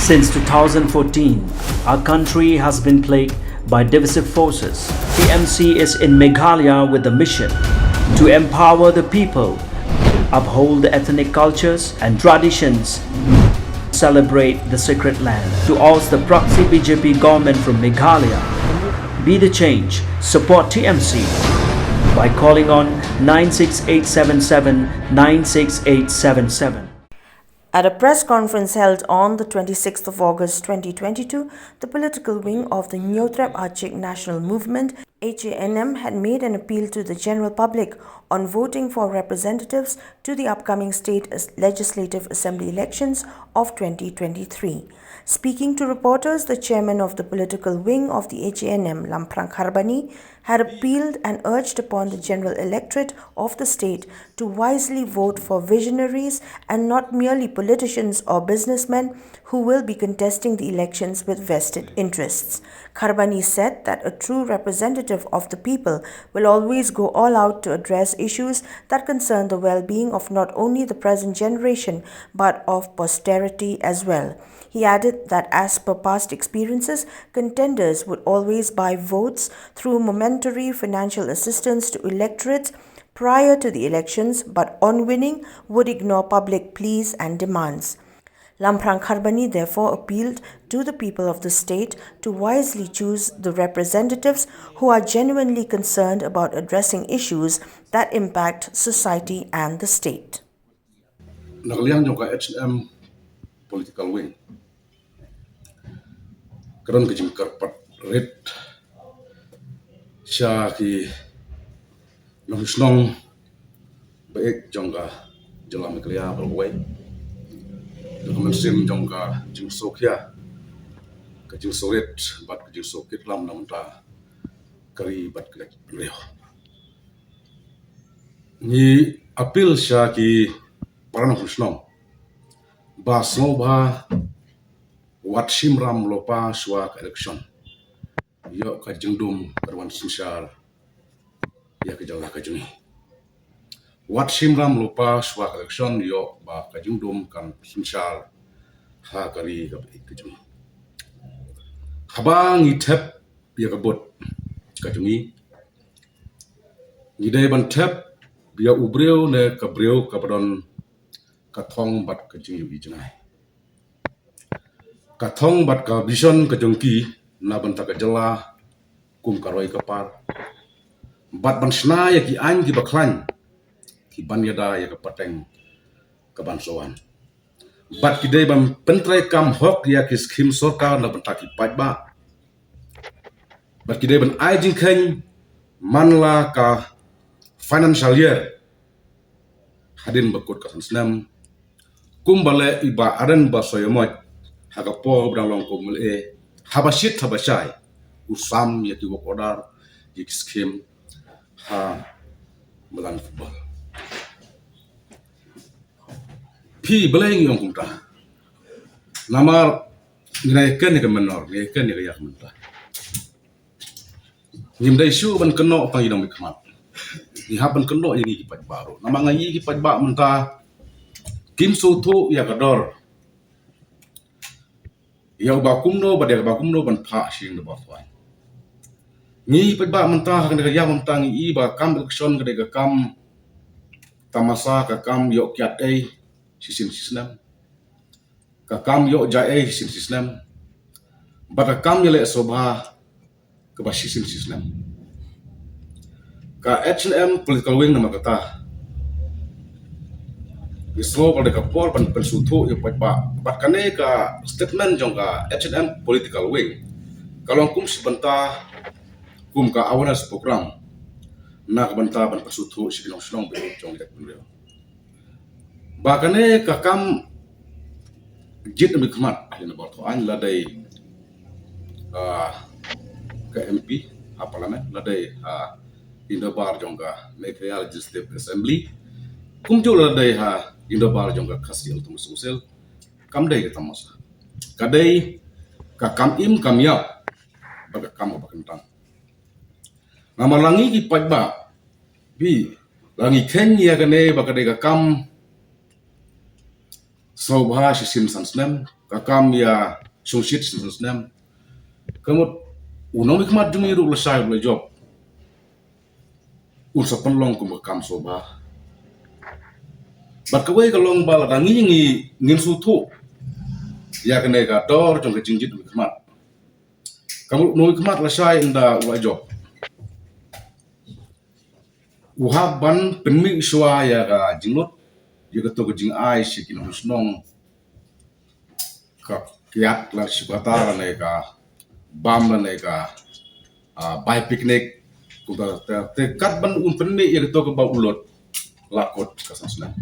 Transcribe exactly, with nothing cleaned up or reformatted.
Since two thousand fourteen, our country has been plagued by divisive forces. T M C is in Meghalaya with the mission to empower the people, uphold the ethnic cultures and traditions, celebrate the sacred land. To oust the proxy B J P government from Meghalaya, be the change, support T M C by calling on nine six eight seven seven nine six eight seven seven. At a press conference held on the twenty-sixth of August twenty twenty-two, the political wing of the Hynñiewtrep Achick National Movement, H A N M, had made an appeal to the general public on voting for representatives to the upcoming state as-, legislative assembly elections of twenty twenty-three. Speaking to reporters, the chairman of the political wing of the H A N M, Lamphrang Kharbani, had appealed and urged upon the general electorate of the state to wisely vote for visionaries and not merely politicians or businessmen who will be contesting the elections with vested interests. Kharbani said that a true representative of the people will always go all out to address issues that concern the well-being of not only the present generation but of posterity as well. He added that as per past experiences, contenders would always buy votes through momentary financial assistance to electorates prior to the elections, but on winning would ignore public pleas and demands. Lamphrang Kharbani therefore appealed to the people of the state to wisely choose the representatives who are genuinely concerned about addressing issues that impact society and the state. Na ka liang jong ka H N M political wing, ka don ka jingkyrpad rit sha ki nongshong shnong ba ïeit jong ka jylla Meghalaya baroh kawei, na ka mynsiem jong ka jingsngewkhia, ka jingsngewrit bad ka jingsngewkitlam na ka bynta ka ri bad ka jaitbynriew. Ngi appeal sha ki para nongshong shnong ba sngewbha wat shim ram lypa shuwa ka election ïoh ka jingdum kan wan synshar ïa ka jylla ka jong ngi. Wat shim ram lypa shuwa ka election ïoh ba ka jingdum kan synshar ha ka ri kaba ïeit ka jong ngi. Haba ngi thep ïa ka vote ka jong ngi, ngi dei ban thep ïa u briew ne ka briew kaba don ka thong bad ka jingïohi jngai, ka thong bad ka vision ka jong ki na bynta ka jylla kum ka roi ka par, bad ban shna ïa ki aiñ kiba khlaiñ kiban ïada ïa ka pateng kaban sa wan. Bad ki dei ban pyntreikam hok ïa ki skhim sorkar na bynta ki paidbah. Bad ki dei ban ai jingkheiñ man la ka financial year hadien ba kut ka san snem, kumba leh i Bah Ardent Basaiawmoit ha ka por ba dang long kum u M L A, haba shit haba shai u sam ïa ki work order, ïa ki skhim ha madan football. Phi, balei ngi ong kumta? Namar ngi na ïa kane ka menor, ngi na ïa kane ka ïa ka mynta. Ngim dei shuh ban kynnoh tang ïa nongmihkhmat. Ngi hap ban kynnoh ïa ngi ki paidbah ruh. Namar nga ïa ki paidbah mynta kim sngewthuh ïa ka dor ïa uba kumno bad ïa kaba kumno ban phah sha ïing dorbar thawaiñ. Ngi paidbah mynta ha kane ka ïa mynta ngi i ba ka kam election ka dei ka kam tamasa, ka kam ïoh kiad ei shisien shisnem, ka kam ïoh jai ei shisien shisnem, bad ka kam ïaleh sngewbha kaba shisien shisnem. Ka H N M political wing namar kata ngi sngew ba dei ka por ban pynsngewthuh ïa u paidbah. Bad kane ka statement jong ka H N M political wing ka long kum shi bynta, kum ka awareness program na ka bynta ban pynsngewthuh sha ki nongshong shnong ba ïeit jong ka jaitbynriew ba kane ka kam jied nongmihkhmat ha ïing dorbar thawaiñ, la dei, ah, ka M P ha Parliament, la dei ha ïing dorbar jong ka Meghalaya Legislative Assembly, kumjuh la dei ha ïing dorbar jong ka Khasi Autonomous Council, kam dei ka tamasa. Ka dei ka kam im kam ïap bad ka kam kaba kyntang. Namar la ngi ki paidbah, phi, la ngi kheiñ ïa kane ba ka dei ka kam sngewbha shisien san snem, ka kam ïa shongshit snem snem. Ka mut u nongmihkhmat jong ngi ruh lashai u la jop, un sa pynlong kum ka kam sngewbha. Bad kawei ka long ba lada ngi ngi ngim sngewthuh ïa kane ka dor jong ka jingjied u mihkhmat, ka mut u nongmihkhmat lashai ynda u la jop, u hap ban pynmih shuwa ïa ka jinglut, ïa kato ka jingai sha ki nongshong shnong, ka kiad la shu kata lane ka bam lane ka, ah, bai picnic. Kumta te, te kat ban un pynmih ïa kato kaba u lut, la kut ka san snem.